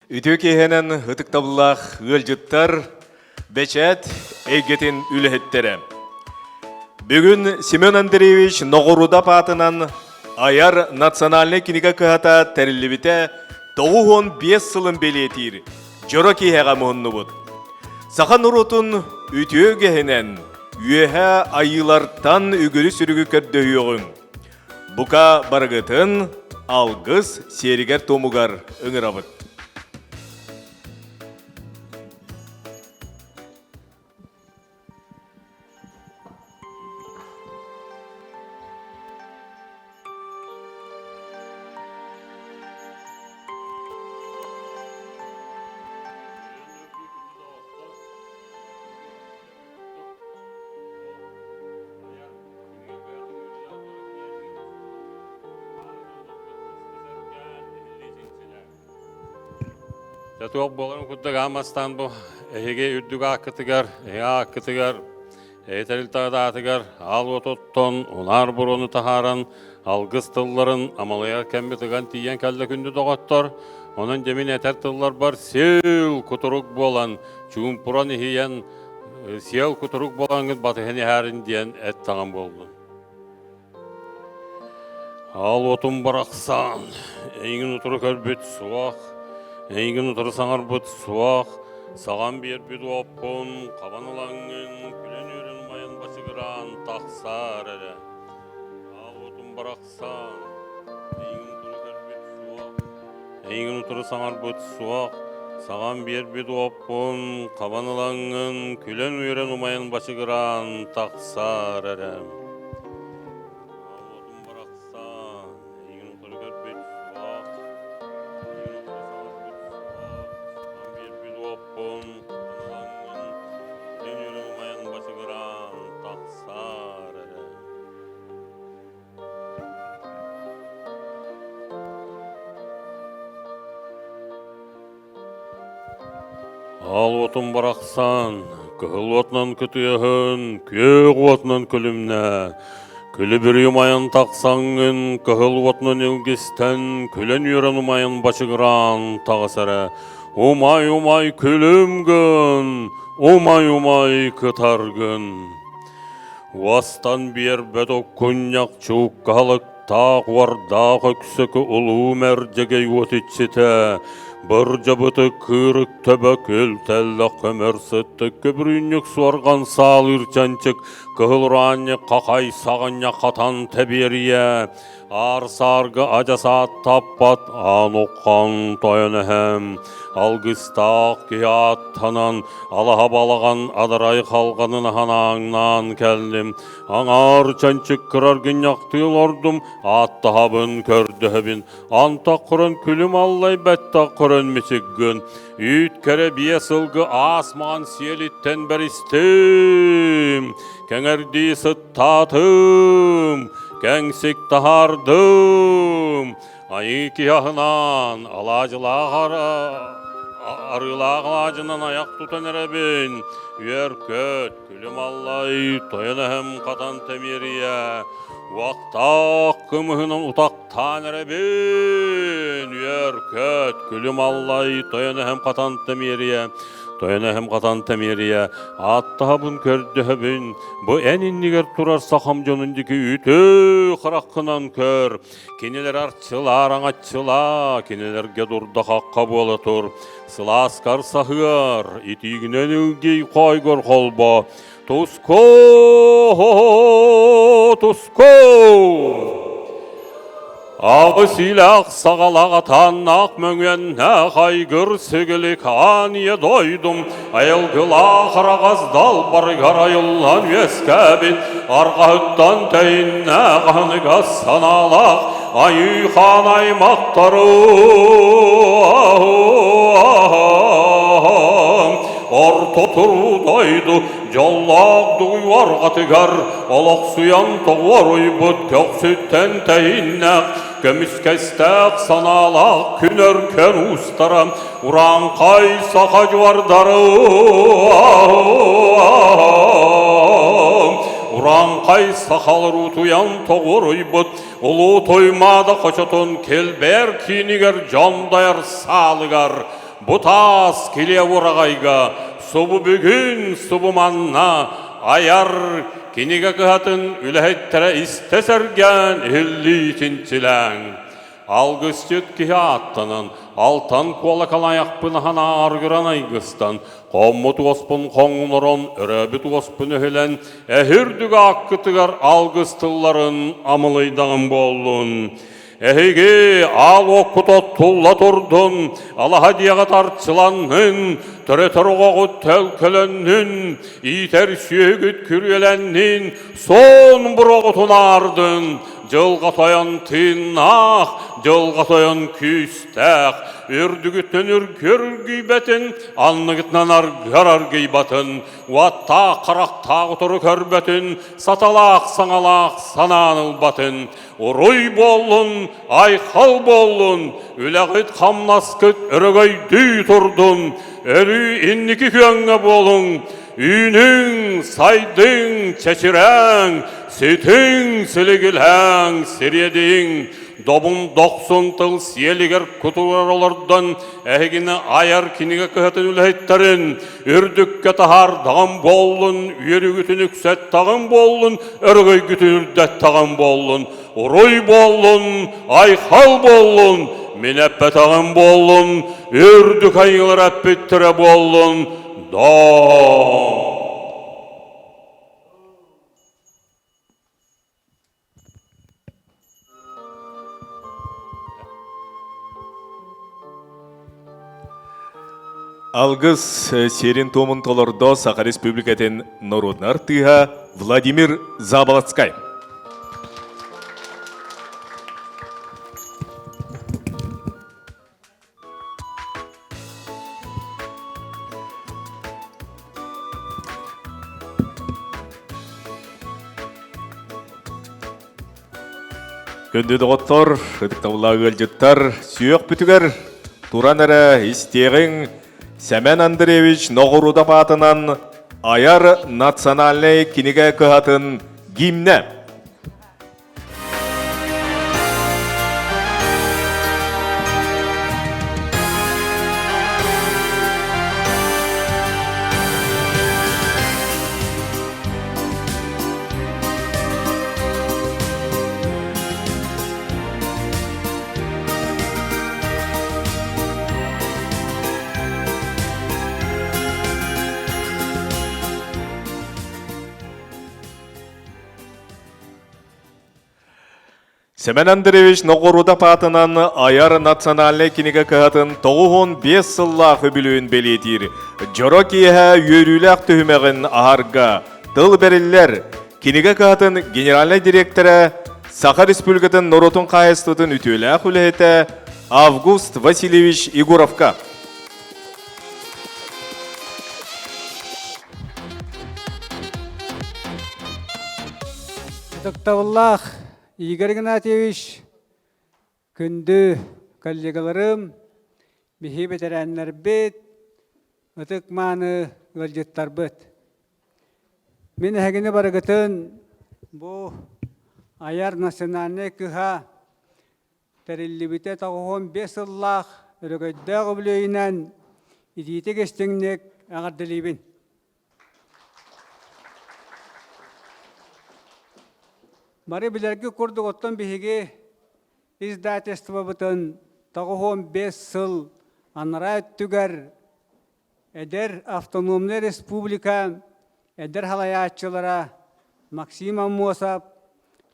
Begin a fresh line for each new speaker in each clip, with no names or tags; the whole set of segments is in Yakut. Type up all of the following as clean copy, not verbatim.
Үтүө киэһэнэн ытыктабыллаах ыалдьыттар, бэчээт эйгэтин үлэһиттэрэ. Бүгүн Семен Андреевич Ноҕорудап аатынан Айар национальнай кинигэ кыһата тэриллибитэ 95 сылын бэлиэтиир дьоро киэһэҕэ муһуннубут. Саха норуотун үтүө үгэһинэн үөһэ айыылартан үгүрү-сүрүгү көрдөһүөҕүҥ. Бука барыгытын алгыс сиэригэр-туомугар ыҥырабыт.
Дьэ туох буоларын курдук аан бастаан бу эһиги үрдүк ааккытыгар, эһиги ааккытыгар, эһи тэрилтэҕит аатыгар аал уот оттон, унаар буруону таһааран, алгыс тылларын амалыйар кэммит ыган тиийэн кэллэ күндү доҕоттор. Онон дьэ мин этэр тылларбар сил кутурук буолан, чуумпуран иһийэн, сиэл кутурук буолаҥҥыт батыһан иһээрин диэн эт таҥан буоллун. Аал уотум барахсан, эйигин утары көрбүт суох, эйигин утары саҥарбыт суох, саҕан биэрбит уоппун хабан ылаҥҥын, күлэн-үөрэн умайан бачыгыраан тахсаар эрэ. Аал уотум барахсан, эйигин утары көрбүт суох, эйигин утары саҥарбыт суох, саҕан биэрбит уоппун хабан ылаҥҥын, күлэн-үөрэн умайан бачыгыраан тахсаар эрэ. Уотум барахсан, эйигин утары көрбүт суох, эйигин утары саҥарбыт суох, саҕан биэрбит уоппун хабан ылаҥҥын, күлэн-үөрэн умайан бачыгыраан тахсаар эрэ. Аал уотум барахсан, кыһыл уотунан кытыаһын, күөх уотунан күлүмнээ. Күлүбүрүй умайан тахсаҥҥын, кыһыл уотунан илгистэн, күлэн-үөрэн умайан бачыгыраан таҕыс эрэ. Умай-умай күлүм гын, умай-умай кытар гын. Уостан биэрбэт оккунньах чууккаһалыктаах уордаах өксөкү улуу мэрдьэгэй уот иччитэ, бырдьабыты кыырык төбө күл тэллэх көмөр сыттык көбүрүүнньүк суорҕан саалыыр чанчык кыһыл ураанньык хахай саҕынньах хатан тэбиэрийэ Аар-саарга адьас ааттаппат аан уххан тойон эһэм, алгыстаах киһи ааттанан, алаһа балаҕан адарай халҕанын аһанааҥнаан кэллим. Аҥаар чанчык кырар гынньахтыы олордум, ааттаһабын, көрдөһөбүн. Антах көрөн күлүм аллай бэттэх көрөн мичик гын. Үүт кэрэ биэ сылгы аас маҕан сиэлиттэн бэристим. Кэҥэрдии сыт Таатым, кэҥсик таһаардым, айыы киһи аһынаан, алаадьылаах арыылаах алаадьынан айах тутан эрэбин, үөр-көт, күлүм аллай, тойон эһэм хатан тэмиэрийэ, уохтаах кымыһынан утахтаан эрэбин, үөр-көт, күлүм аллай, тойон эһэм хатан тэмиэрийэ, Тойон эһэм хатан тэмиэрийэ, ааттаһабын көрдөһөбүн, бу эн иннигэр турар сахам дьонун диэки үтүө хараххынан көр, кинилэр арчылаар аҥаччылаа, кинилэргэ дурда-хахха буола тур, сылааскар саһыар, итиигинэн илгий хоойгор холбо, Туску! Туску! Аҕыс илэх саҕалаах атааннаах мөҥүөннээх айгыр сигилик аан ийэ дойдум айылгылаах араҕас далбарыгар айыллан үөскээбит арҕаһыттан тэйиннээх аһыныгас санаалаах айыы хаан аймахтары орто туруу дойду Дьоллоох дугуйуорҕатыгар олохсуйан тоҕуоруйбут көхсүттэн тэйиннэх, көмүскэстээх санаалаах күн өркөн уустара урааҥхай саха дьуордары урааҥхай сахалар утуйан тоҕуоруйбут улуу Туймаада хочотун килбээр киинигэр дьондайар саалыгар. Бу таас килиэ ураҕайга субу бүгүн субу манна айар кинигэ кыһатын үлэһиттэрэ истэ сэргээн иһиллии чинчилээҥ. Алгысчыт киһи ааттанан, алтан куолакалайахпын аһан ааргыран айгыстан, хоммут уоспун хоҥнорон, өрөөбүт уоспун өһүлэн, эһирдүк ааккытыгар алгыс тылларын амылыйдаҕым буоллун. Эһиги аал уоккут оттулла турдун, алаһа диэҕит арчыланнын, төрөтөр оҕоҕут төлкөлөннүн, иитэр сүөһүгүт күрүөлэннин, суон буруоҕутун аардын, дьылҕа тойон тыыннаах, дьылҕа тойон күүстээх, үрдүгүттэн үргүөр үргүйбэтин, анныгытынан аргыар аргыйбатын, уоттаах харахтаах утары көрбөтүн, саталаах саҥалаах санаан ылбатын, Уруй буоллун, айхал буоллун, үлэҕит-хамнаскыт өрөгөйдүү турдун, өрүү инники күөҥҥэ буолуҥ, үүнүҥ, сайдыҥ, чэчирээҥ, ситиҥ, силигилээҥ, сириэдийиҥ, добун дохсун тыл сиэлигэр кутурар олордон эһигини айар кинигэ кыһатын үлэһиттэрин үрдүккэ таһаардаҕым буоллун, үөрүүгүтүн үксэттэҕим буоллун, өрөгөйгүтүн үрдэттэҕим буоллун, уруй буоллун, айхал буоллун, мин эппэтэҕим буоллун, үрдүк айыылар эппиттэрэ буоллун, доо.
Алгыс сиэрин-туомун толордо Саха Республикатын норуодунай артыыһа Владимир Заболоцкай. Күндү доҕоттор, ытыктабыллаах ыалдьыттар, сүөхпүтүгэр туран эрэ истиэҕиҥ Сэмэн Андреевич Ноҕурудов аатынан айар национальнай кинигэ кыһатын гимнэ. Семен Андреевич Ноҕорудов аатынан Айар национальнай кинигэ кыһатын 95 сыллаах үбүлүөйүн бэлиэтиир дьоро киэһэ үөрүүлээх түһүмэҕин аһарга тыл бэриллэр кинигэ кыһатын генеральнай дириэктэрэ Саха Республикатын норуотун хаһаайыстыбатын үтүөлээх үлэһитэ Август Васильевич Егоровка.
Ытыктабыллаах Игорь Игнатьевич, күндү коллегаларым, биһи бэтэрээннэрбит, ытык-мааны ыалдьыттарбыт. Мин эһигини барыгытын бу айар национальнай кыһа Тэриллибитэ 95 сыллаах өрөгөйдөөх үбүлүөйүнэн итиитик истиҥник эҕэрдэлиибин. Бары билэргит курдук оттон биһиги издательствобытын 95 сыл анараа өттүгэр эдэр автономнай республика эдэр салайааччылара Максим Аммосов,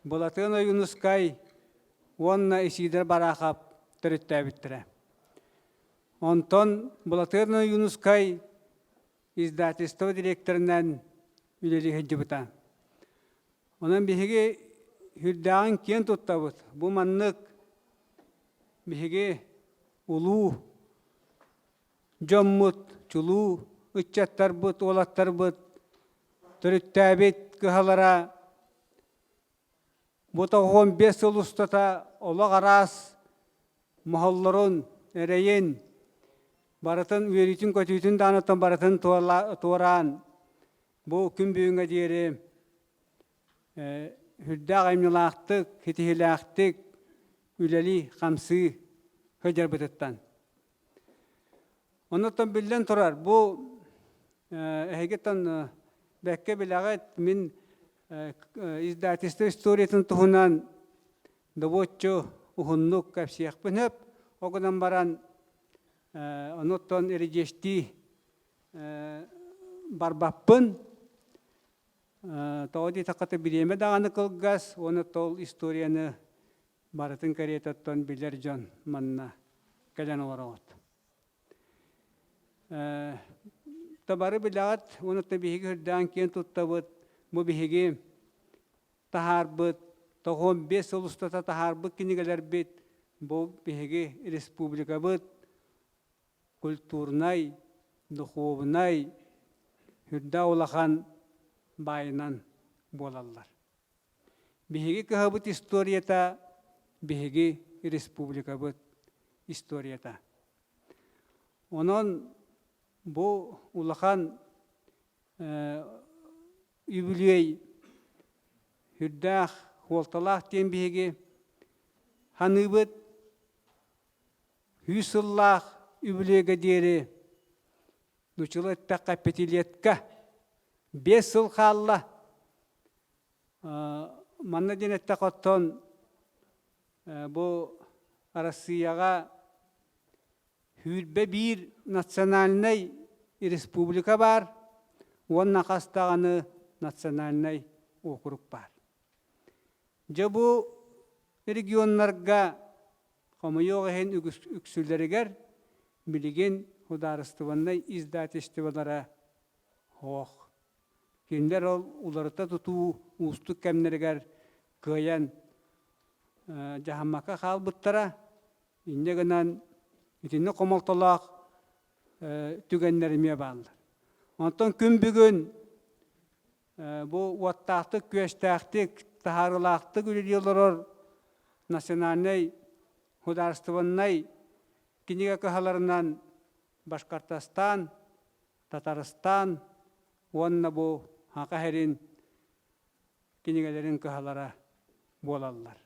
Былатыан Ойуунускай уонна Исидор Барахов төрүттээбиттэрэ. Онтон Былатыан Ойуунускай издательство директорынан үлэлии сылдьыбыта. Онон биһиги сүрдээҕин киэн туттабыт. Бу маннык биһиги улуу дьоммут, чулуу ыччаттарбыт, уолаттарбыт төрүттээбит кыһалара Бу 95 сыл устата олох араас моһоллорун, эрэйин, барытын үөрүүтүн-көтүүтүн даҕаныттан барытын туораан бу күн бүгүҥҥэ диэри сүрдээх айымньылаахтык, Оннуттан биллэн турар, бу эһигиттэн бэккэ билэҕит, мин издательство историятын туһунан добуоччу уһуннук кэпсиэхпин сөп. Ол гынан баран, онуттан эридьиэстии барбаппын. Тоҕо диэтэххэ, бириэмэ даҕаны кылгас уонна ол историяны барытын кэриэтэ оттон билэр дьон манна кэлэн олороҕут. Табары билэҕит уонна биһиги үрдээн киэн туттабыт. Бу биһиги таһаарбыт, 95 сыл устата таһаарбыт кинигэлэрбит бу биһиги республикабыт культурнай, духуобунай үрдээх улахан баайынан буолаллар. Биһиги кыһабыт историята биһиги республикабыт историята. Онон бу улахан үбүлүөй үрдээх суолталаах диэн биһиги саныыбыт. Үс сыллаах үбүлүөйгэ диэри нуччалыы эттэххэ пятилетка 5 сыл хаалла. Манна диэн эттэххэ оттон бу Арассыыйаҕа 21 национальнай республика баар уонна хас даҕаны национальнай уокурук баар. Дьэ бу регионнарга хомойуох иһин үксүлэригэр билигин судаарыстыбаннай издательстволара суох. Кинилэр ол уларыта тутуу уустук кэмнэригэр кыайан дьаһаммакка хаалбыттара. Инньэ гынан итинник хомолтолоох түгэннэр эмиэ бааллар. Онтон күн бүгүн бу уоттаахтык, күөстээхтик, таһаарыылаахтык үлэлии олорор национальнай судаарыстыбаннай кинигэ кыһаларынан Башкортостан, Татарстан уонна бу Саха сирин кинигэлэрин кыһалара буолаллар.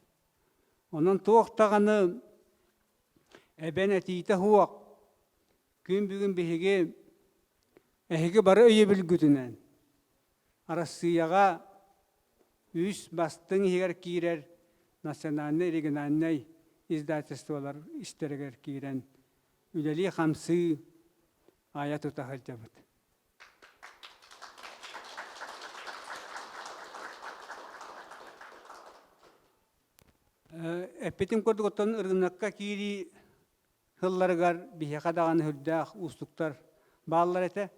Онон туох даҕаны эбэн этиитэ суох күн бүгүн биһиги эһиги бары өйөбүлгүтүнэн Арассыыйаҕа үс бастыҥ иһигэр киирэр национальнай региональнай издательстволар истэригэр киирэн үлэлии-хамсыы айа тута сылдьабыт. Эппитим курдук оттон ырыынакка киирии сылларыгар биһиэхэ даҕаны сүрдээх уустуктар бааллар этэ.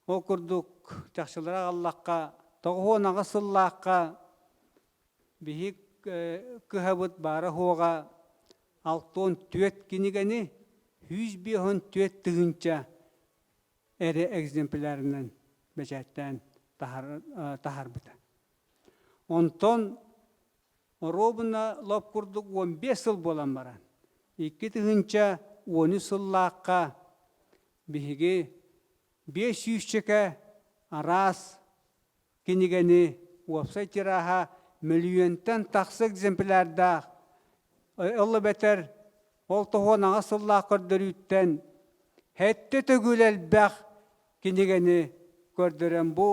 Ол курдук чахчылары аҕаллахха, 98 сыллаахха биһик кыһабыт баара-суоҕа 64 кинигэни 154 тыһыынча эрэ экземплярынан бэчээттээн таһаарбыта. Онтон оруобуна лоп курдук 15 сыл буолан баран, 2013 сыллаахха биһиги биэс сүүсчэкэ араас кинигэни уопсай тираһа мөлүйүөнтэн тахса экземплярдаах, ол эбэтэр ол тоһуон аҕыс сыллаах көрдөрүүттэн сэттэ төгүл элбэх кинигэни көрдөрөн бу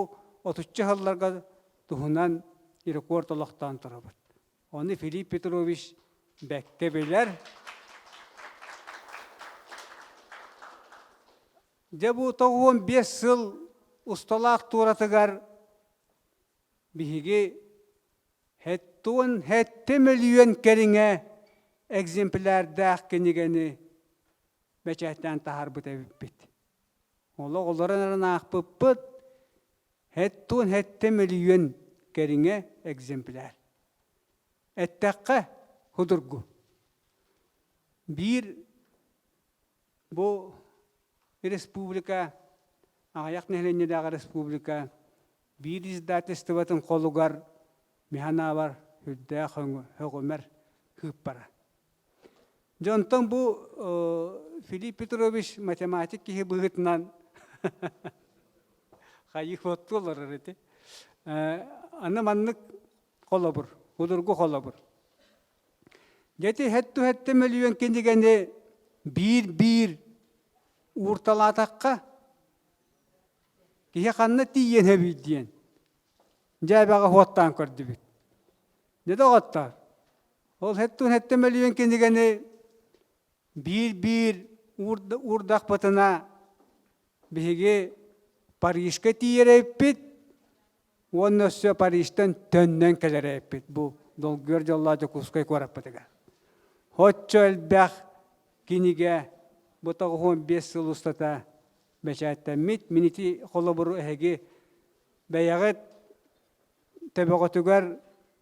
отучча сылларга туһунан рекорд олохтоон турабыт. Ону Филипп Петрович бэккэ билэр. Дьэ бу 95 сыл усталаах туоратыгар биһиги 77 мөлүйүөн кэриҥэ экземплярдаах кинигэни бэчээттээн таһаарбыт эбиппит. Олох олорон эрэн аахпыппыт 77 мөлүйүөн кэриҥэ экземпляр. Эттэххэ судургу. Биир Бу республика, аҕыйах нэһилиэнньэлээх республика биир издательствотын холугар мин сүрдээх сөҕүмэр сыыппара. Дьэ онтон бу Филипп Петрович математик киһи быһыытынан хайыы оттуу олорор ити. Аны маннык холобур, судургу холобур. Дьэ ити хэттэ мөлүйүөн кинигэни биир-биир уурталаатахха, киһи ханна тиийиэн сөбүй диэн дьээбэҕэ уоттаан көрдүбүт. Дьэ доҕоттоор, ол сэттэ мөлүйүөн кинигэни биир-биир уурдахпытына биһиги Парижка тиийэр эбиппит уонна өссө Парижтан төннөн кэлэр эбиппит бу долгуйар дьоллоох Дьокуускай куораппытыгар. Оччо элбэх кинигэ бу 95 сыл устата бэчээттэммит. Мин ити холобуру эһиги бэйэҕит төбөҕүтүгэр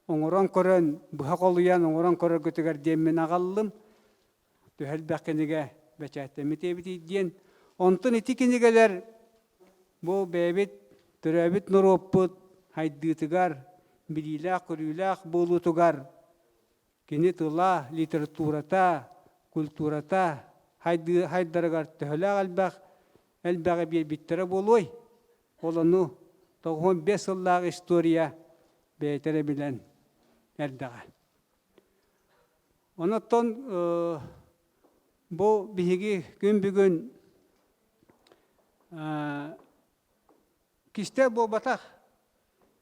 оҥорон көрөн, быһа холуйан оҥорон көрөргүтүгэр диэммин аҕаллым. Төһө элбэх кинигэ бэчээттэммит эбитий диэн. Онтон ити кинигэлэр бу бэйэбит төрөөбүт норуоппут хайдыытыгар, билиилээх-көрүүлээх буолуутугар кини тыла, литературата, культурата хайдарыгар төһөлөөх элбэх элбэҕи биэрбиттэрэ буолуой? Ол ону 95 сыллаах история бэйэтэ эрэ билэн эрдэҕэ. Онон бу биһиги күн бүгүн кистэл буолбатах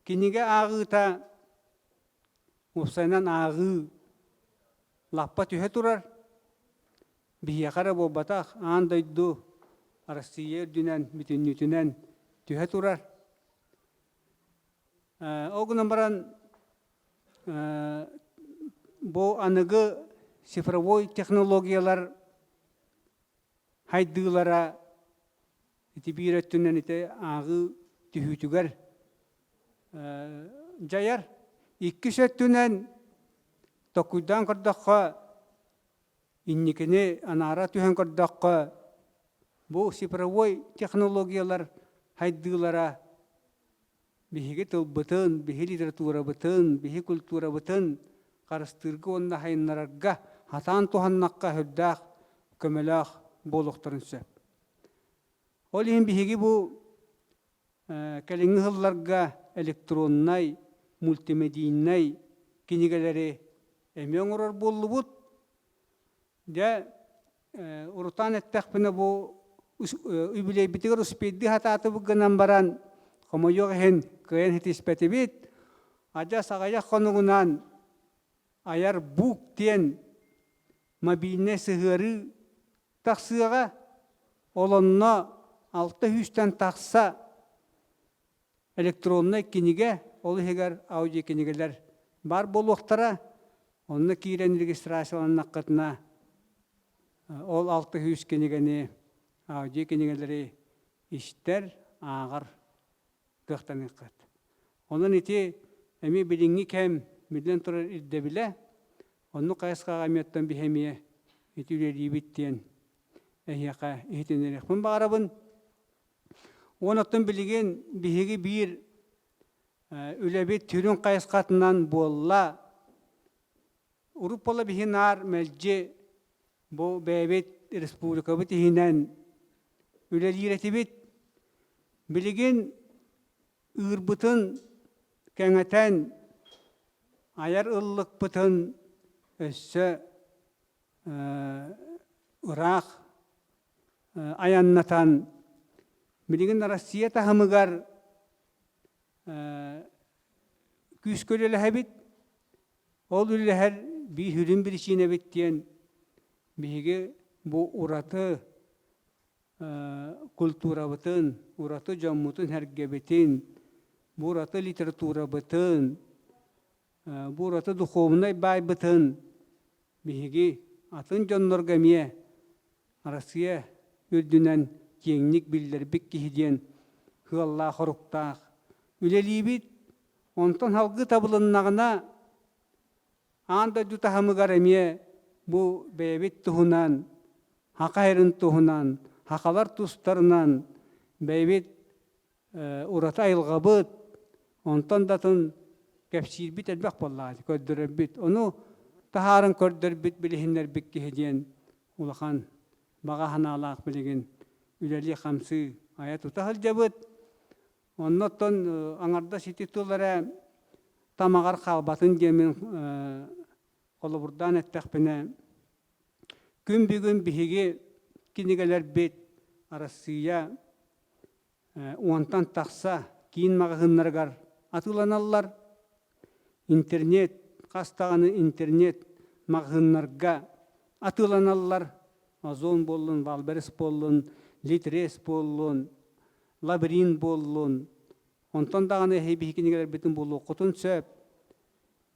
кинигэ ааҕыыта уопсайынан ааҕыы лаппа түһэ турар. Биһиэхэ эрэ буолбатах, аан дойду Арассыыйа үрдүнэн бүтүннүүтүнэн түһэ турар. Ол гынан баран бу аныгы цифровой технологиялар хайдыылара ити биир өттүнэн ити ааҕыы түһүүтүгэр дьайар. Иккис өттүнэн толкуйдаан көрдөххө, инникини анаара түһэн көрдөххө, бу цифровой технологиялар хайдыылара биһиги тылбытын, биһи литературабытын, биһи культурабытын харыстыырга уонна сайыннарарга хатаан туһаннахха сүрдээх көмөлөөх буолуохтарын сөп. Ол иһин биһиги бу кэлиҥҥи сылларга электроннай, мультимедийнай кинигэлэри эмиэ оҥорор буоллубут. Дьэ, урутаан эттэхпинэ, бу үбүлүөйбүтүгэр успейдыы сатаатыбыт гынан баран, хомойуох иһин, кыайан ситиспэтибит. Адьас аҕыйах хонугунан айар бук диэн мобильнай сыһыарыы тахсыаҕа. Ол онно алта сүүстэн тахса электроннай кинигэ, ол иһигэр аудиокинигэлэр баар буолуохтара. Онно киирэн регистрацияланнаххытына, ол 600 кинигэни, аудиокинигэлэри истэр, ааҕар кыахтаныаххыт. Онон ити эмиэ билиҥҥи кэм биллэн турар ирдэбилэ, оннук хайысхаҕа эмиэ оттон биһи эмиэ ити үлэлиибит диэн эһиэхэ иһитиннэриэхпин баҕарабын. Уон оттон билигин биһиги биир үлэбит сүрүн хайысхатынан буолла. Урут буола биһи наар мэлдьи бу бэйэбит республикабыт иһинэн үлэлиир этибит. Билигин ыырбытын кэҥэтэн айар ыллыкпытын өссө ыраах айаннатан билигин Россия таһымыгар күүскэ үлэлэһэбит. Ол үлэлэһэр биир сүрүн биричиинэбит диэн биһиги бу ураты культурабытын, ураты дьоммутун-сэргэбитин, бу ураты литературабытын, бу ураты духовнай баайбытын биһиги атын дьоннорго эмиэ Россия үрдүнэн киэҥник биллэрбит киһи диэн сыаллаах-соруктаах үлэлиибит. Онтон салгыы табылыннаҕына, аан дойду таһымыгар эмиэ бу бэйэбит туһунан, саха сирин туһунан, сахалар тустарынан бэйэбит ураты айылҕабыт, онтон да атын кэпсиирбит элбэх буоллаҕа көрдөрөрбүт. Ону таһааран көрдөрбүт, билиһиннэрбит киһи диэн улахан баҕа санаалаах билигин үлэлии-хамсыы айа-тута сылдьабыт. Онно оттон аҥардас ити тыл эрэ тамаҕар хаалбатын диэммин холобурдаан эттэхпинэ, күн бүгүн биһиги кинигэлэрбит. Арассыыйа уонтан тахса киин маҕаһыыннарыгар атыыланаллар. Интернет, хас даҕаны интернет маҕаһыыннарга атыыланаллар. Озон буоллун, Валберес буоллун, Литрес буоллун, Лабиринт буоллун. Онтон даҕаны эһи биһи кинигэлэрбитин булуоххутун сөп.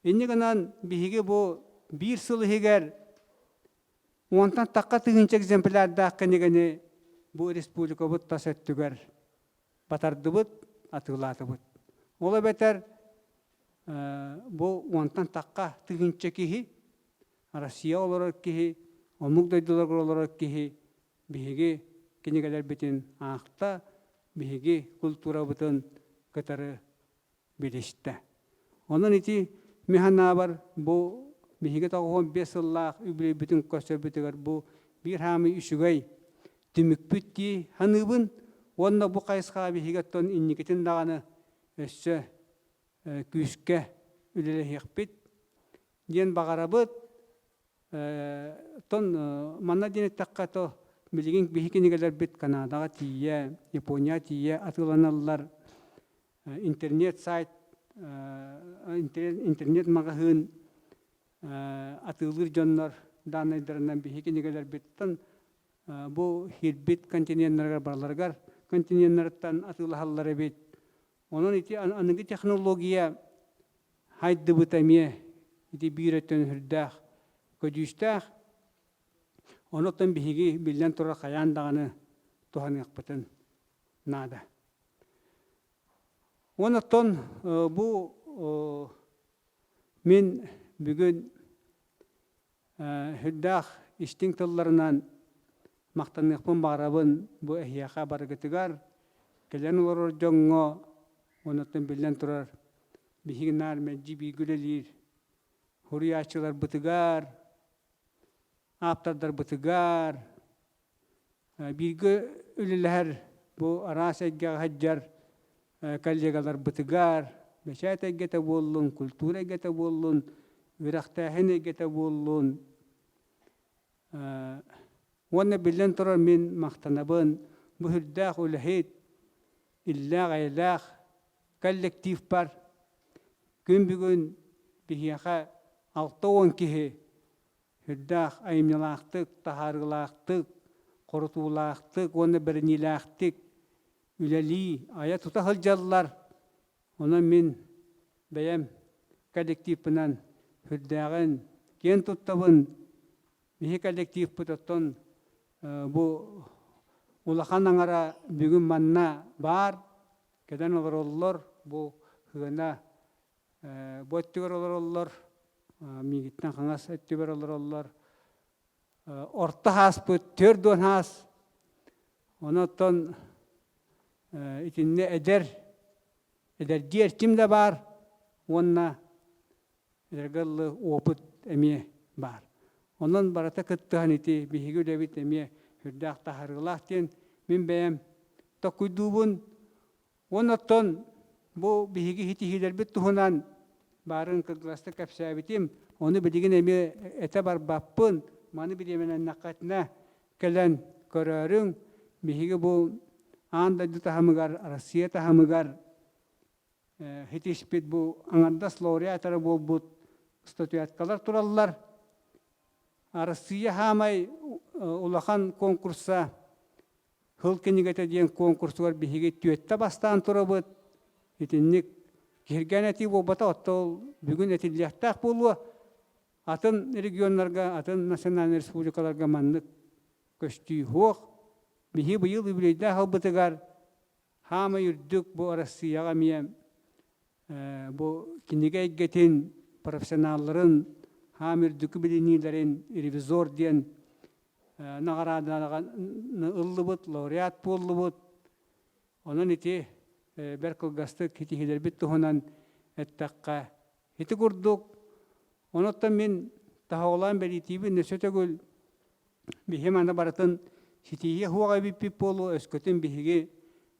Инньэ гынан биһиги бу биир сыл иһигэр уонтан тахха тыһыынча экземплярдаах кинигэни бу республикабыт тас өттүгэр батардыбыт, атыылаатыбыт. Ол эбэтэр бу уонтан тахха тыһыынча киһи, Россия олорор киһи, омук дойдуларыгар олорор киһи биһиги кинигэлэрбитин аахта, биһиги культурабытын кытары билистэ. Онон ити мин санаабар бу биһиги 95 сыллаах үбүлүөйбүтүн көрсөрбүтүгэр бу биир хаамыы үчүгэй түмүкпүт дии саныыбын уонна бу хайысхаҕа биһиги оттон инникитин даҕаны өссө күүскэ үлэлэһиэхпит диэн баҕарабыт. Оттон манна диэн эттэххэ то билигин биһи кинигэлэрбит Канадаҕа тиийэ, Японияҕа тиийэ атыыланаллар. Интернет сайт, интернет маҕаһыын атыылыыр дьоннор дааннайдарынан биһи кинигэлэрбиттэн бу киирбит континеннарыгар барыларыгар континеннарыттан атыылаһаллар эбит. Онон ити аныгы технология хайдыбыта эмиэ ити биир өттүн сүрдээх көдьүүстээх. Онон биһиги биллэн турар хайаан даҕаны туһаныахпытын наада. Онон бу мин бүгүн сүрдээх истиҥ тылларынан махтаныахпын баҕарабын бу эһиэхэ барыгытыгар, кэлэн олорор дьоҥҥо, онон биллэн турар биһиги наар мэлдьи бииргэ үлэлиир суруйааччыларбытыгар, ааптардарбытыгар, Бииргэ үлэлэһэр бу араас эйгэҕэ сылдьар коллегаларбытыгар, бэчээт эйгэтэ буоллун, культура эйгэтэ буоллун, үөрэхтээһин эйгэтэ буоллун. Уонна биллэн турар мин махтанабын бу сүрдээх үлэһит, иллээх-эйэлээх коллективпар күн бүгүн биһиэхэ 60 киһи Сүрдээх айымньылаахтык, таһаарыылаахтык, хорутуулаахтык уонна бэриниилээхтик үлэлии, айа-тута сылдьаллар. Онон мин бэйэм коллективпынан сүрдээҕин киэн туттабын. Биһи коллективпыт оттон бу улахан аҥара бүгүн манна баар, кэлэн олороллор. Бу сыана бу өттүгэр олороллор, миигиттэн хаҥас өттүгэр олороллор. Орто ааспыт 40 аас. Онон итиннэ эдэр, эдэрдии эрчим да баар уонна эдэргэ дылы опыт эмиэ баар. Онон барыта кыттыһан ити биһиги үлэбит эмиэ сүрдээх таһаарыылаах диэн мин бэйэм токуйдуубун. Уонна оттон бу биһиги ситиһиилэрбит туһунан баарын кыргыласта кэпсээбитим, ону билигин эмиэ этэ барбаппын, маны бириэмэлэннэххитинэ кэлэн көрөөрүҥ, биһиги бу аан дойду таһымыгар, Россия таһымыгар ситиспит бу аҥардас лауреат эрэ буолбут статуэткалар тураллар. Арассыыйа саамай улахан конкурса Сыл кинигэтэ диэн куонкурсугар биһиги түөттэ бастаан турабыт. Итинник киһиргээн этии буолбата, оттон ол бүгүн этиллиэхтээх буолуо. Атын регионнарга, атын национальнай республикаларга маннык көстүү суох. Биһи быйыл үбүлүөйдээх ылбытыгар хаамай үрдүк бу Арассыыйаҕа эмиэ бу кинигэ эйгэтин профессионалларын хаам үрдүкү билиниилэрин ревизор диэн наҕарааданы ыллыбыт, лауреат буоллубут. Онон ити бэрт кылгастык ситиһиилэрбит туһунан эттэххэ, ити курдук, онуттан мин тоһоҕолоон бэлиэтиибин өссө төгүл биһи маны барытын ситиһиэ суох эбиппит буолуо, өскөтүн биһиги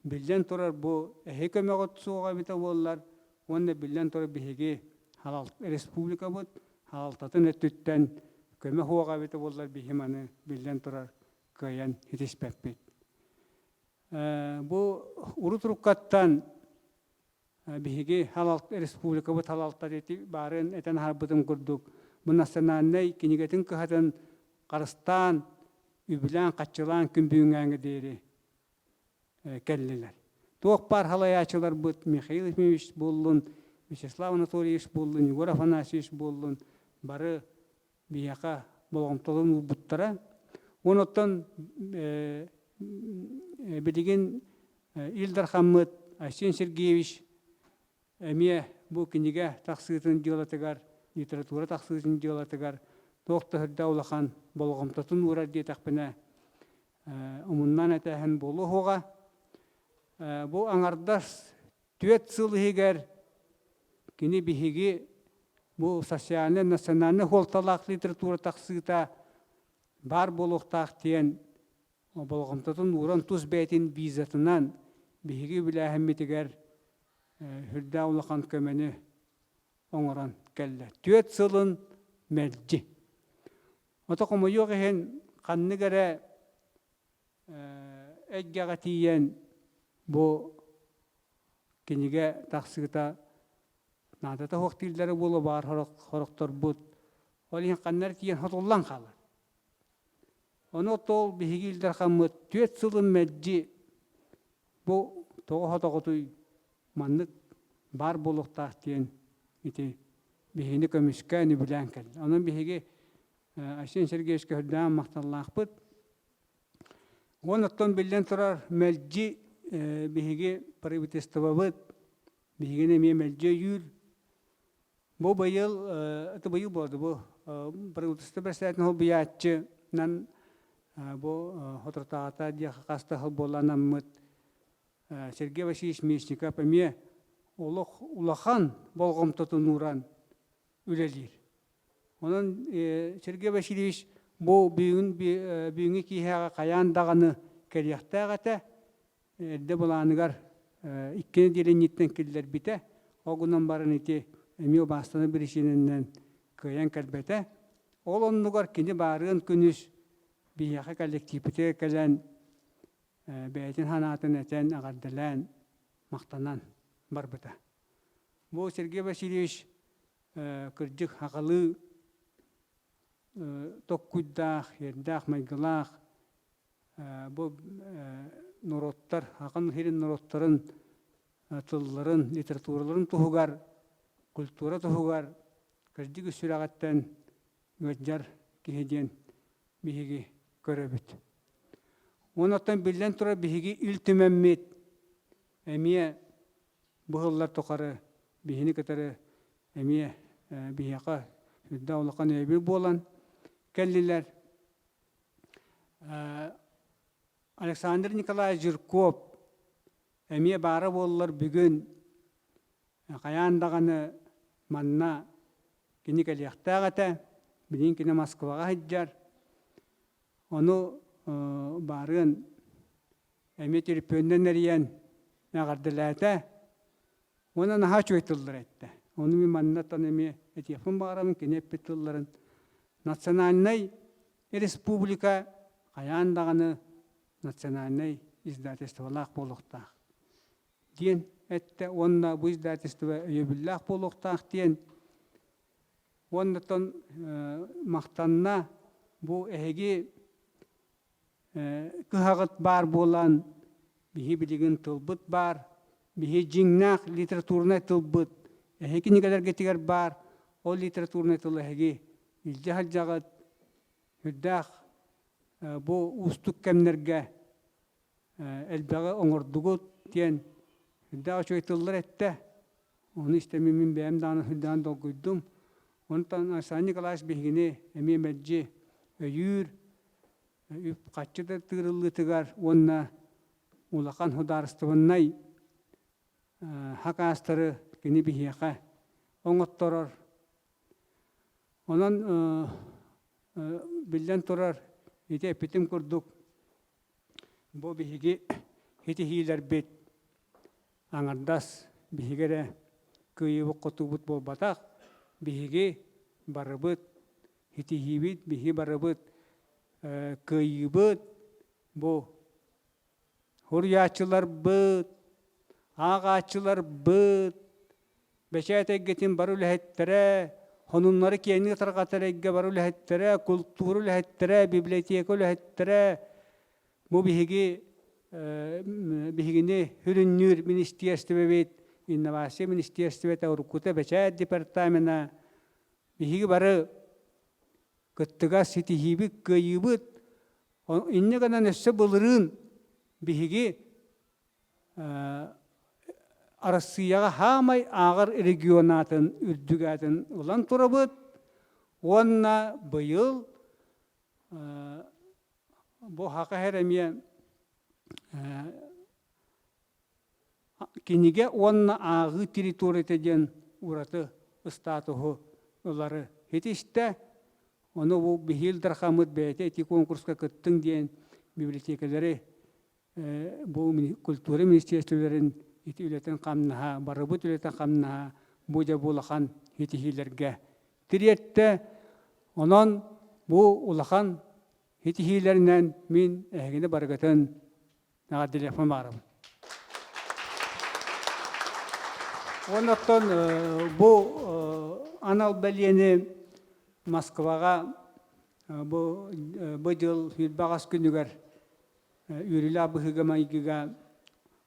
биллэн турар бу эһи көмөҕүт суоҕа эбитэ буоллар уонна биллэн турар биһиги республикабыт Хаалтатын өттүттэн көмө суоҕа эбитэ буоллар биһи маны биллэн турар кыайан ситиспэппит. Бу урут уруккаттан биһиги республикабыт халалтата ити баарын этэн аһарбытым курдук бу национальнай кинигэтин кыһатын харыстаан, үбүлээн-хаччылаан күн бүгүҥҥээҥҥэ диэри кэллилэр. Туох баар халайааччыларбыт Михаил Ефимович буоллун, Вячеслав Анатольевич буоллун, Егор Афанасьевич буоллун бары биһиэхэ болҕомтолорун уурбуттара. Онон билигин Ил Дархаммыт Айсен Сергеевич эмиэ бу кинигэ тахсыытын дьыалатыгар, литература тахсыытын дьыалатыгар туох да сүрдээх улахан болҕомтотун уурар диэтэхпинэ, умуннан этээһин буолуо суоҕа. Бу аҥардас түөрт сыл иһигэр кини биһиги бу социальнай, национальнай суолталаах литература тахсыыта баар буолуохтаах диэн болҕомтотун ууран тус бэйэтин визатынан биһиги үбүлээһиммитигэр сүрдээх улахан көмөнү оҥорон кэллэ. Түөрт сылын мэлдьи. Ото хомойуох иһин ханнык эрэ эйгэҕэ тиийэн бу кинигэ тахсыыта наадата суох дииллэрэ буолуо баар сорохторбут. Ол иһин ханна эрэ тиийэн хотуллан хаалар. Ону ол биһиги Ил Дархаммыт түөрт сылын мэлдьи бу тоҕо хотоҕутуй маннык баар буолуохтаах диэн ити биһигини көмүскээн үбүлээн кэллэ. Онон биһиги Айсен Сергеевичкэ үрдээн махталлаахпыт. Уон оттон биллэн турар мэлдьи биһиги правительствобыт биһигини эмиэ мэлдьи өйүүр. Бу быйыл, это быйыл буолду бу правительство председателин холбуйааччынан бу соторутааҕыта диэхэ хас да сыл буолла анаммыт Сергей Васильевич Местников эмиэ олох улахан болҕомтотун ууран үлэлиир. Онон Сергей Васильевич бу бүгүн бүгүҥҥү киэһэҕэ хайаан даҕаны кэлиэхтээх этэ. Эрдэ былааныгар икки нэдиэлэ инниттэн киллэрбитэ. Ол гынан баран ити эмиэ убаастанар биричиинэнэн кыайан кэлбэтэ. Ол оннугар кини баарыан күнүс биһиэхэ коллективпитигэр кэлэн бэйэтин санаатын этэн, эҕэрдэлээн, махтанан барбыта. Бу Сергей Васильевич кырдьык сахалыы токкуйдаах, иэрдээх майгылаах, бу норуоттар, Ахан сирин норуоттарын тылларын, литератураларын туһугар, культура туһугар кырдьык үс сүрэҕиттэн ыалдьар киһи диэн биһиги көрөбүт. Онон биллэн турар биһиги Ил Түмэммит эмиэ бу сыллар тухары биһини кытары эмиэ биһиэхэ сүрдээх улахан өйөбүл буолан кэллилэр. Александр Николаевич Жирков эмиэ баара буоллар бүгүн хайаан даҕаны манна кини кэлиэхтээх этэ. Билигин кини Москваҕа сылдьар. Ону баарыан эмиэ төлөпүөнүнэн эрийэн эҕэрдэлээтэ уонна наһаа үчүгэй тыллары эттэ. Ону мин маннаттан эмиэ этиэхпин баҕарабын, кини эппит тылларын национальнай республика хайаан даҕаны национальнай издательстволаах буолуохтаах диэн эттэ уонна бу издательство өйөбүллээх буолуохтаах диэн уоннаттан махтанна бу эһиги кыһаҕыт баар буолан, биһи билигин тылбыт баар, биһи дьиҥнээх литературнай тылбыт эһиги кинигэлэргитигэр баар, ол литературнай тыл эһиги илдьэ сылдьаҕыт, сүрдээх бу уустук кэмнэргэ элбэҕи оҥордугут диэн сүрдээх үчүгэй тыллар эттэ. Ону истэммин мин бэйэм даҕаны сүрдээҕин долгуйдум. Онтон Александр Николаевич биһигини эмиэ мэлдьи өйүүр, үп-харчы да тыырыллыытыгар уонна улахан судаарыстыбаннай хакаастары кини биһиэхэ оҥотторор. Онон биллэн турар, ити эппитим курдук, бу биһиги ситиһиилэрбит аҥардас биһиги эрэ кыайыыбыт-хотуубут буолбатах, биһиги барыбыт ситиһиибит, биһиги барыбыт кыайыыбыт бу. Суруйааччыларбыт, ааҕааччыларбыт, бэчээт эйгэтин бары үлэһиттэрэ, сонуннары киэҥник тарҕатар эйгэ бары үлэһиттэрэ, култуура үлэһиттэрэ, библиотека үлэһиттэрэ, бу биһиги биһигини сүрүннүүр министиэристибэбит, инновация министиэристибэтэ, уруккута бэчээт департамена, биһиги бары кыттыгас ситиһиибит, кыайыыбыт. Инньэ гынан өссө былырыын биһиги Арассыыйаҕа саамай ааҕар регион аатын үрдүк аатын ылан турабыт уонна быйыл бу Саха сирэ эмиэ кинигэ уонна ааҕыы территорията диэн ураты статуһу ылары ситистэ. Ону бу биһиги Ил Дархаммыт бэйэтэ ити конкурска кыттыҥ диэн библиотекалары бу культура министерстволарын ити үлэтин хамнаһа, барыбыт үлэтин хамнаһа бу дьэ бу улахан ситиһиилэргэ тириэртэ. Онон бу улахан ситиһиилэринэн мин эһигини барыгытын эҕэрдэлиэхпин баҕарабын. Уонна оттон бу анал бэлиэни Москваҕа бу бу дьыл 28 күнүгэр Үөрүүлээх быһыыга-майгыга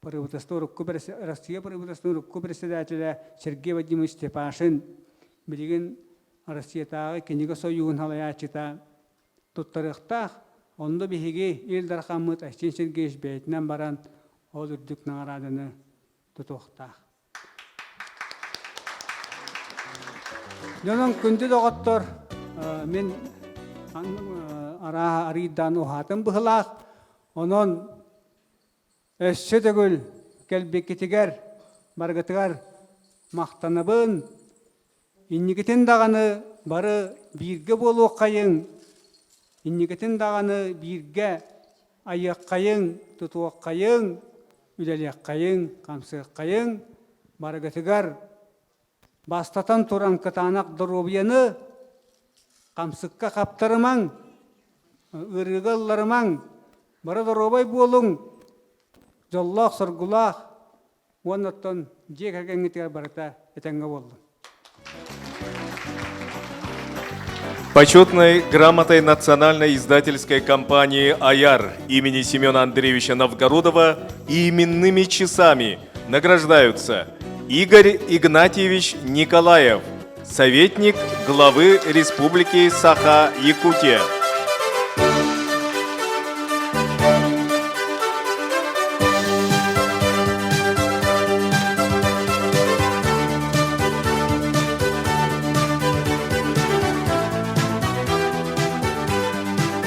правительство урукку Россия правительствотын урукку председателэ Сергей Вадимович Степашин билигин Россиятааҕы кинигэ сойууһун салайааччыта туттарыахтаах. Онно биһиги Ил Дархаммыт Айсен Сергеевич бэйэтинэн баран ол үрдүк наҕарааданы тутуохтаах. Дьонум күндү доҕоттор, мин арааһа арыйдаан уһаатым быһылаах. Онон өссө төгүл кэлбиккитигэр барыгытыгар махтанабын. Инникитин даҕаны бары бииргэ буолуоххайыҥ, инникитин даҕаны бииргэ айыаххайыҥ, тутуоххайыҥ, үлэлиэххэйиҥ, хамсыаххайыҥ, барыгытыгар бастатан туран кытаанах доруобуйаны хамсыкка хаптарымаҥ, ыарыыга ылларымаҥ, бары доруобай буолуҥ, дьоллоох-соргулаах уонна оттон дьиэ кэргэҥҥитигэр барыта этэҥҥэ буоллун.
Почетной грамотой национальной издательской компании «Аяр» имени Семена Андреевича Новгородова и именными часами награждаются Игорь Игнатьевич Николаев, советник главы Республики Саха-Якутия.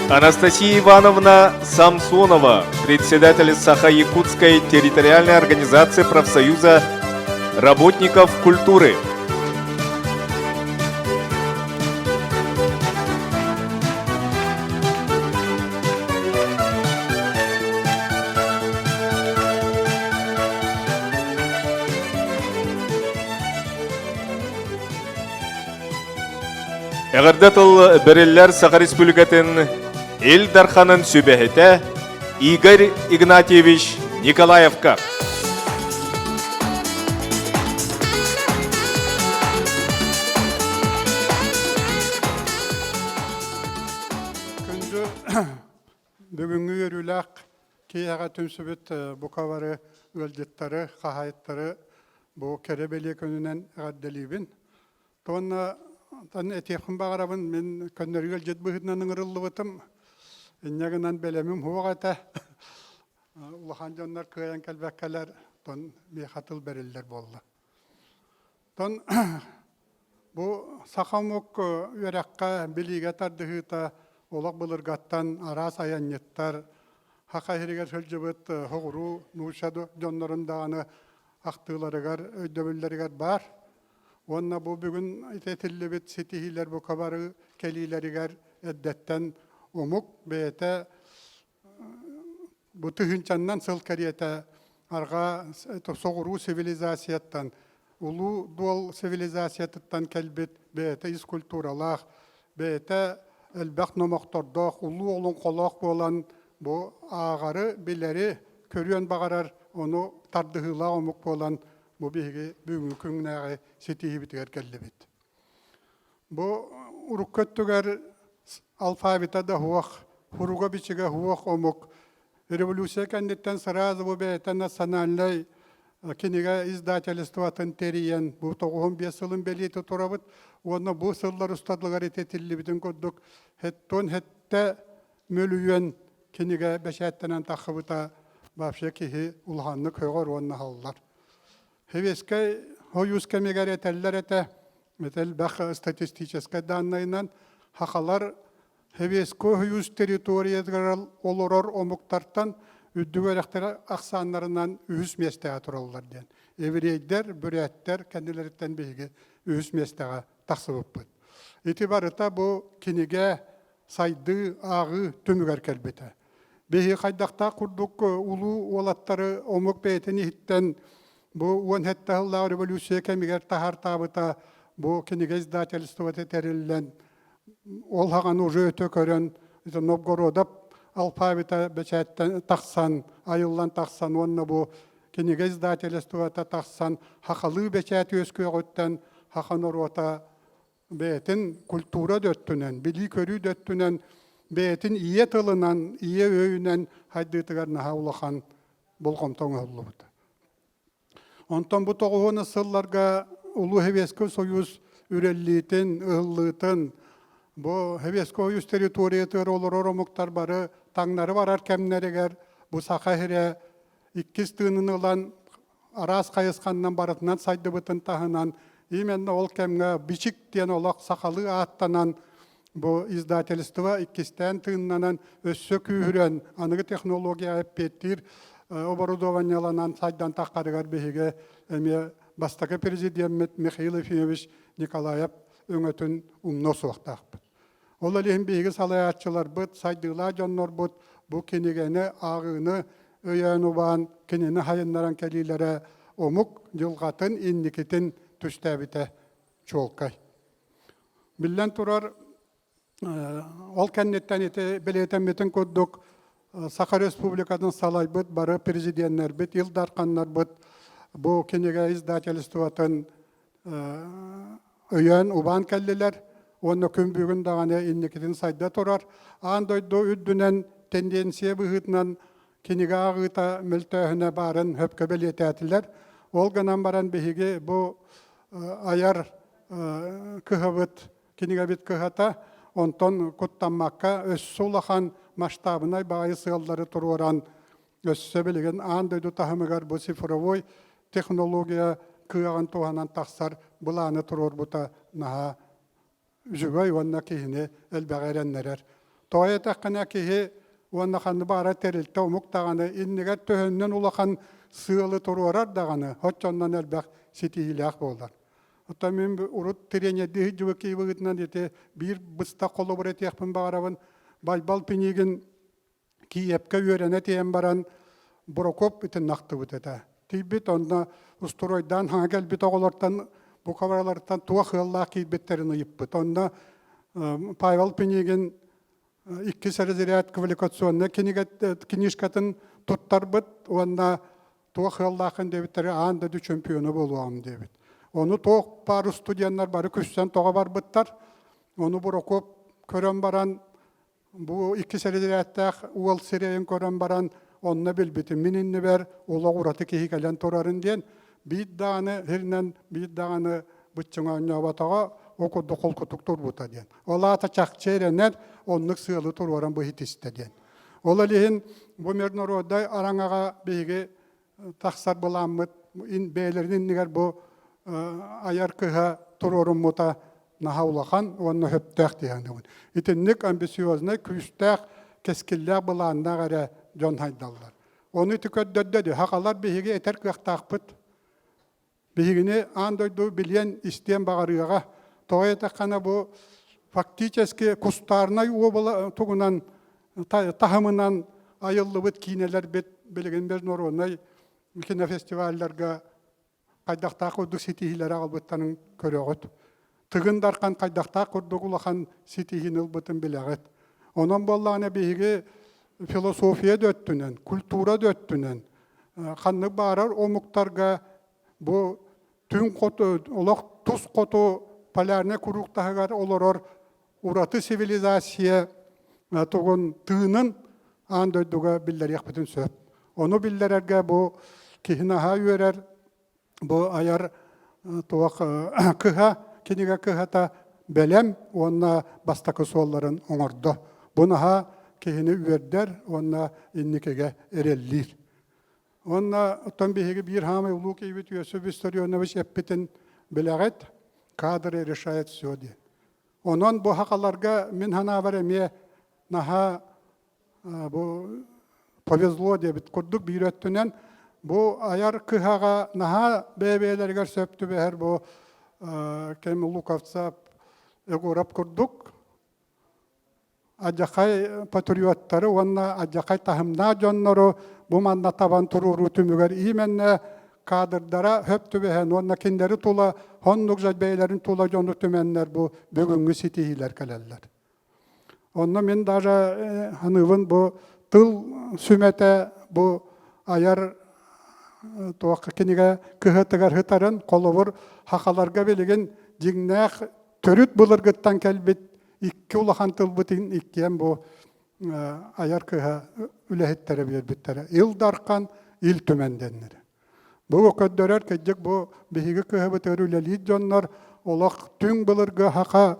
Анастасия Ивановна Самсонова, председатель Саха-Якутской территориальной организации профсоюза работников культуры. Эҕэрдэ тыл бэриллэр Саха Республикатын Ил Дарханын сүбэһитэ Игорь Игнатьевич Николаевка.
Күндү бүгүҥҥү үөрүүлээх киэһэҕэ түмсүбүт бука бары ыалдьыттары, хаһаайыттары бу кэрэ бэлиэ күнүнэн эҕэрдэлиибин. Уонна этиэхпин баҕарабын, мин көннөрү ыалдьыт быһыытынан ыҥырыллыбытым. Инньэ гынан бэлэмим суох этэ. Улахан дьоннор кыайан кэлбэккэлэр, тон миэхэ тыл бэриллэр буолла. Тон бу саха омук үөрэххэ, билиигэ тардыһыыта олох былыргаттан араас айанньыттар, саха сиригэр сылдьыбыт соҕуруу нуучча дьоннорун даҕаны ахтыыларыгар, өйдөбүллэригэр баар. Уонна бу бүгүн этиллибит ситиһиилэр бука бары кэлиилэригэр эрдэттэн омук бэйэтэ бу тыһыынчаннан сыл кэриэтэ арҕаа соҕуруу цивилизацияттан улуу дуол цивилизациятыттан кэлбит бэйэтэ ис культуралаах, бэйэтэ элбэх номохтордоох, улуу олоҥхолоох буолан бу ааҕары, билэри, көрүөн баҕарар, ону тардыһыылаах омук буолан бу биһиги бүгүҥҥү күҥнээҕи ситиһиибитигэр кэллибит. Бу урукку өттүгэр алфавита да суох, суруга-бичигэ суох омук революция кэнниттэн сразу бу бэйэтэ национальнай кинигэ издательствотын тэрийэн бу 95 сылын бэлиэтии турабыт уонна бу сыллар устатыгар ититиллибитин курдук хэттон хэттэ мөлүйүөн кинигэ бэчээттэнэн таххыбыта вообще киһи улаханнык көҕөр уонна аһыллар. Сэбиэскэй Сойуус кэмигэр этэллэр этэ, элбэх статистическай дааннайынан сахалар Сэбиэскэй Сойуус территориятыгар олорор омуктартан үрдүк үөрэхтэрэ ахсааннарынан үһүс миэстэҕэ тураллар диэн. Еврейдэр, бүрээттэр кэннилэриттэн биһиги үһүс миэстэҕэ тахсыбыппыт. Ити барыта бу кинигэ сайдыы, ааҕыы түмүгэр кэлбитэ. Биһиги хайдахтаах курдук улуу уолаттары омук бэйэтин иһиттэн бу 17 сыллаах революция кэмигэр таһаартаабыта бу кинигэ издательствота тэриллэн ол хаҕаны уже өтө көрөн Новгородов алфавита бэчээттэн тахсан айыллан тахсан уонна бу кинигэ издательствота тахсан хахалыы бэчээт үөскүөҕүттэн хаха норуота бэйэтин культура да өттүнэн, билии-көрүү да өттүнэн, бэйэтин ийэ тылынан, ийэ өйүнэн хайдыытыгар наһаа улахан болҕомто оҥоһуллубута. Онтон бу тоҕуһуна сылларга Улуу Сэбиэскэй Сойуус үрэллиитин, ыһыллыытын, бу Сэбиэскэй Сойуус территориятыгар олорор омуктар бары таҥнары барар кэмнэригэр бу Саха сирэ иккис тыынын ылан араас хайысханнан барытынан сайдыбытын таһынан именно ол кэмҥэ Бичик диэн олох сахалыы ааттанан бу издательство иккистээн тыыннанан өссө күүһүрэн аныгы технологияҕа эппиэттиир оборудованиеланан сайдан таххарыгар биһиги эмиэ бастакы президеммит Михаил Ефимович Николаев өҥөтүн умнуо суохтаахпыт. Ол иһин биһиги салайааччыларбыт, сайдыылаах дьоннорбут бу кинигэни ааҕыыны өйөөн-убаан, кинини хайыннаран кэлиилэрэ омук дьылҕатын инникитин түстээбитэ чуолкай. Биллэн турар, ол кэнниттэн ити бэлиэтэммитин курдук Саха Республикатын салайбыт бары президеннэрбит, Ил Дарханнарбыт бу кинигэ издательствотын өйөөн убаан кэллилэр уонна күн бүгүн даҕаны инникитин сайда турар. Аан дойду үрдүнэн тенденция быһыытынан кинигэ ааҕыыта мөлтөөһүнэ баарын сөпкө бэлиэтээтилэр. Ол гынан баран биһиги бу айар кыһабыт, кинигэбит кыһата онтон куттаммакка өссө улахан масштабынай баҕайы сыаллары туруоран Өссө билигин аан дойду таһымыгар бу цифровой технология кыаҕын туһанан тахсар былааны туруорбута наһаа үчүгэй уонна киһини элбэҕи эрэннэрэр. Тоҕо этэххинэ киһи уонна ханна баара тэрилтэ омук даҕаны иннигэр төһөннөн улахан сыалы туруорар даҕаны оччоннон элбэх ситиһиилээх буолар. Оттон мин урут тренердии сылдьыбыт киһи быһыытынан ити биир быстах холобур этиэхпин баҕарабын. Байбал Пинигин Киевкэ үөрэнэ тиийэн баран Прокоп итиннэ ахтыбыт этэ. Тиийбит онно устуруойдаан хаҥа кэлбит оҕолортон буковалартан туох ыаллаах киирбиттэрин ыйыппыт. Онно Павел Пинигин иккис разряд квалификационнай книжкатын туттарбыт уонна туох ыаллааххын диэбиттэрэ аан дойду чемпиона буолуоҕум диэбит. Ону туох баар студеннар бары күссэн тоҕо барбыттар. Ону Прокоп көрөн баран Бу иккис эрэдэрээттээх уол сирэйин көрөн баран, онно билбитим мин иннибэр олох ураты киһи кэлэн турарын диэн, биир даҕаны сиринэн биир даҕаны быччыҥ оонньооботоҕо, ол курдук холкутук турбута диэн. Ол аата чахчы эрэнэр, оннук сыалы туруоран бу иһитистэ диэн. Ол иһин бу международнай араҥаҕа биһиги тахсар былааммыт бэйэлэрин иннигэр бу айар кыһа туруоруммута наһаа улахан уонна сөптөөх дии саныыбын. Итинник амбициознай, күүстээх, кэскиллээх былааннаах эрэ дьон хайдаллар. Ону ити көрдөрдө дии, сахалар биһиги этэр кыахтаахпыт. Биһигини аан дойду билиэн, истиэн баҕарыаҕа. Тоҕо этэххинэ бу фактически кустарнай уобала тугунан таһымынан айыллыбыт киинэлэрбит билигин международнай кинофестивалларга хайдахтаах курдук ситиһиилэри аҕалбыттарын көрөҕүт. Тыгын Дархан хайдахтаах курдук улахан ситиһиини ылбытын билэҕит. Онон буоллаҕына биһиги. философия да өттүнэн, культура да өттүнэн ханнык баарар омуктарга бу түҥ хоту олох тус хоту полярнай куруук таһыгар олорор ураты цивилизация тугун тыынын аан дойдуга биллэриэхпитин сөп. Ону биллэрэргэ бу киһи наһаа үөрэр, бу айар туох кыһа, кинигэ кыһата бэлэм уонна бастакы суолларын оҥордо. Бу наһаа киһини үөрдэр уонна инникигэ эрэллиир. Уонна оттон биһиги биир хаамай улуу киһибит Иосиф Виссарионович эппитин билэҕит, кадры решает все диэн. Онон бу хахаларга мин санаабар эмиэ наһаа бу повезло диэбит курдук биир өттүнэн бу айар кыһаҕа наһаа бэйэ-бэйэлэригэр сөп түбэһэр бу кэм Луковцев Егоров курдук Адьахай патриоттары уонна адьахай таһымнаах дьоннору бу манна табан туруоруу түмүгэр именно кадрдара хөп түбэһэн уонна кинилэри тула оннук бэйэлэрин тула дьону түмэннэр бу бүгүҥҥү ситиһиилэр кэлэллэр. Онно мин даже саныыбын бу тыл сүмэтэ бу айар туохха кинигэ кыһатыгар сытарын холобур хахаларга билигин дьиҥнээх төрүт былыргыттан кэлбит икки улахан тылбытын иккиэн бу айар кыһа үлэһиттэрэ биэрбиттэрэ. Ил Дархан, Ил Түмэн дэннэрэ. Бу көрдөрөр кырдьык бу биһиги кыһабытыгар үлэлиир дьоннор олох түҥ былыргы хаха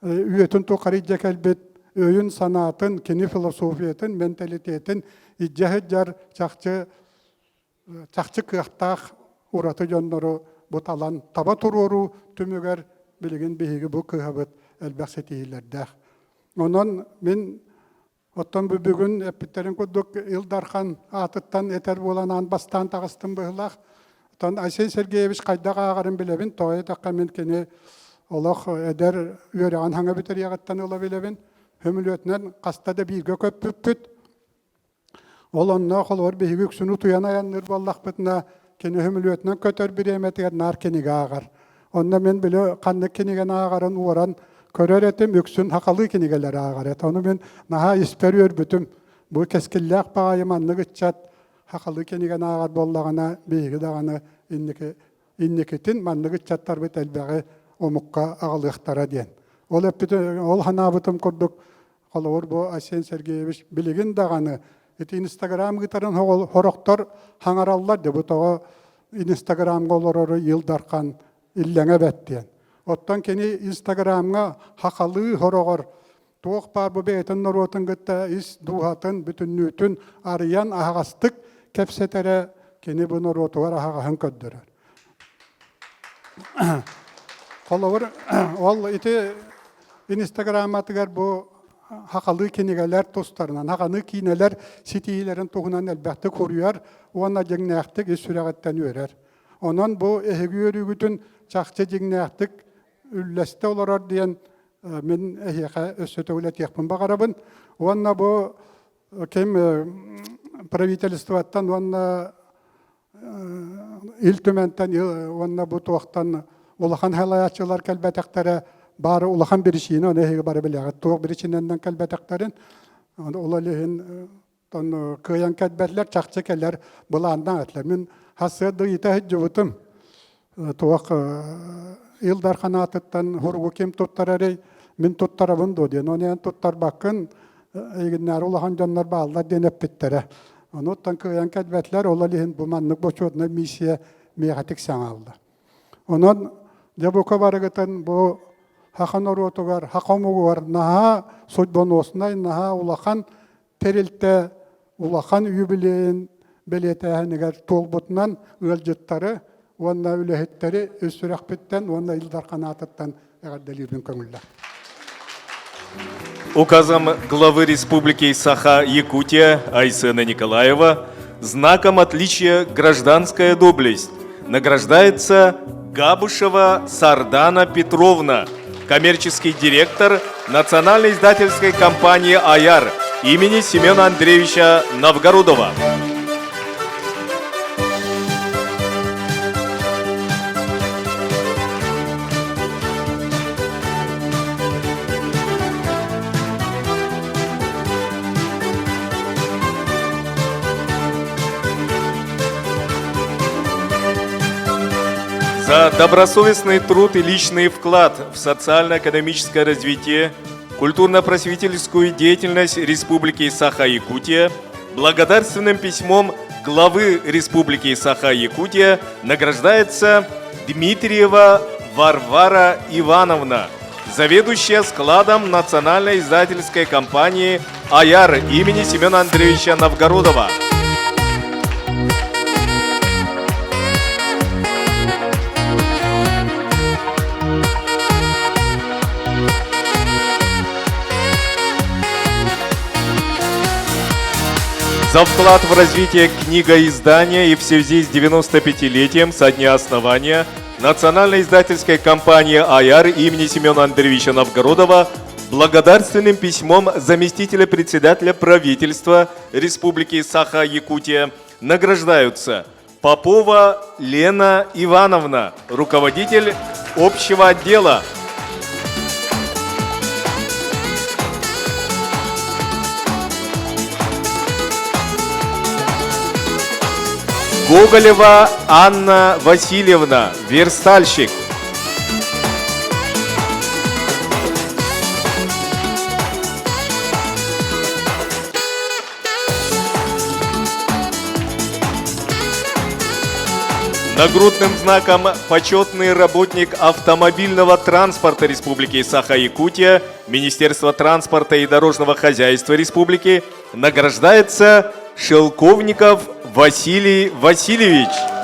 үйэтин тухары илдьэ кэлбит өйүн-санаатын, кини философиятын, менталитетин илдьэ сылдьар чахчы чахчы кыахтаах ураты дьоннору бу талан таба туруоруу түмүгэр билигин биһиги бу кыһабыт элбэх ситиһиилэрдээх. Онон мин оттон бу бүгүн эппиттэрин курдук Ил Дархан аатыттан этэр буолан аан бастаан таҕыстым быһыылаах. Оттон Айсен Сергеевич хайдах ааҕарын билэбин, тоҕо диэтэххэ мин кини олох эдэр үөрэҕин хаҥа бүтэриэҕиттэн ыла билэбин. Сөмөлүөтүнэн хаста да бииргэ көппүппүт. Ол онно холобур биһиги үксүн утуйан айанныыр буоллахпытына, кини сөмөлүөтүнэн көтөр бириэмэтигэр наар кинигэ ааҕар. Онно мин били ханнык кинигэни ааҕарын уоран көрөр этим, үксүн сахалыы кинигэлэри ааҕар этэ. Ону мин наһаа испэр үөрбүтүм. Бу кэскиллээх баҕайы маннык ыччат сахалыы кинигэни ааҕар буоллаҕына, биһиги даҕаны инники инникитин маннык ыччаттарбыт элбэҕи омукка аҕалыахтара диэн. Ол эппитим, ол санаабытым курдук Холобур, бу Айсен Сергеевич билигин даҕаны ити Инстаграм ыытарын сорохтор хаҥараллар дьэ бу тоҕо Инстаграмҥа олорору Ил Дархан иллэҥэ бэт диэн. Оттон кини Инстаграмҥа хахалыы сороҕор туох баар бу бэйэтин норуотун кытта ис дууһатын бүтүннүүтүн арыйан аһаҕастык кэпсэтэрэ кини бу норуотугар аһаҕаһын көрдөрөр. Холобур, ол ити Инстаграмматыгар бу хахалыы кинигэлэр тустарынан, хаханы киинэлэр ситиһиилэрин туһунан элбэхтик суруйар уонна дьиҥнээхтик ис сүрэҕиттэн үөрэр. Онон бу эһиги үөрүүгүтүн чахчы дьиҥнээхтик үллэстэ олорор диэн мин эһиэхэ өссө төгүл этиэхпин баҕарабын. Уонна бу ким правительствоттан уонна Ил Түмэнтэн уонна бу туохтан улахан салайааччылар кэлбэтэхтэрэ бары улахан биричиинэ ону эһиги бары билэҕит туох биричиинэнэн кэлбэтэхтэрин ол иһин кыайан кэлбэтилэр чахчы кэлэр былааннаах этилэр мин хасыа да ыйыта сылдьыбытым туох Ил Дархан аатыттан хуругу ким туттарарый мин туттарабын дуо диэн ону эн туттарбаккын эйигиннээри улахан дьоннор бааллар диэн эппиттэрэ онуттан кыайан кэлбэтилэр ол иһин бу маннык бочуотунай миссия миэхэтик саҥалла онон дьэ бука барыгытын бу саха норуотугар саха омугугар наһаа судьбоноснай наһаа улахан тэрилтэ улахан юбилейын бэлиэтээһинигэр туолбутунан ыалдьыттары уонна үлэһиттэри үс сүрэхпиттэн уонна Ил Дархан аатыттан эҕэрдэлиирбин көҥүллээх.
Указом главы Республики Саха-Якутия Айсена Николаева знаком отличия «Гражданская доблесть» награждается Габышева Сардана Петровна, коммерческий директор национальной издательской компании «Аяр» имени Семена Андреевича Новгородова. За добросовестный труд и личный вклад в социально-экономическое развитие, культурно-просветительскую деятельность Республики Саха-Якутия благодарственным письмом главы Республики Саха-Якутия награждается Дмитриева Варвара Ивановна, заведующая складом национальной издательской компании «Аяр» имени Семена Андреевича Новгородова. За вклад в развитие книгоиздания и в связи с 95-летием со дня основания Национальной издательской компании «Аяр» имени Семена Андреевича Новгородова благодарственным письмом заместителя председателя правительства Республики Саха-Якутия награждаются Попова Лена Ивановна, руководитель общего отдела. Гоголева Анна Васильевна, верстальщик. Нагрудным знаком «Почетный работник автомобильного транспорта Республики Саха-Якутия» Министерства транспорта и дорожного хозяйства Республики награждается Шелковников Василий Васильевич.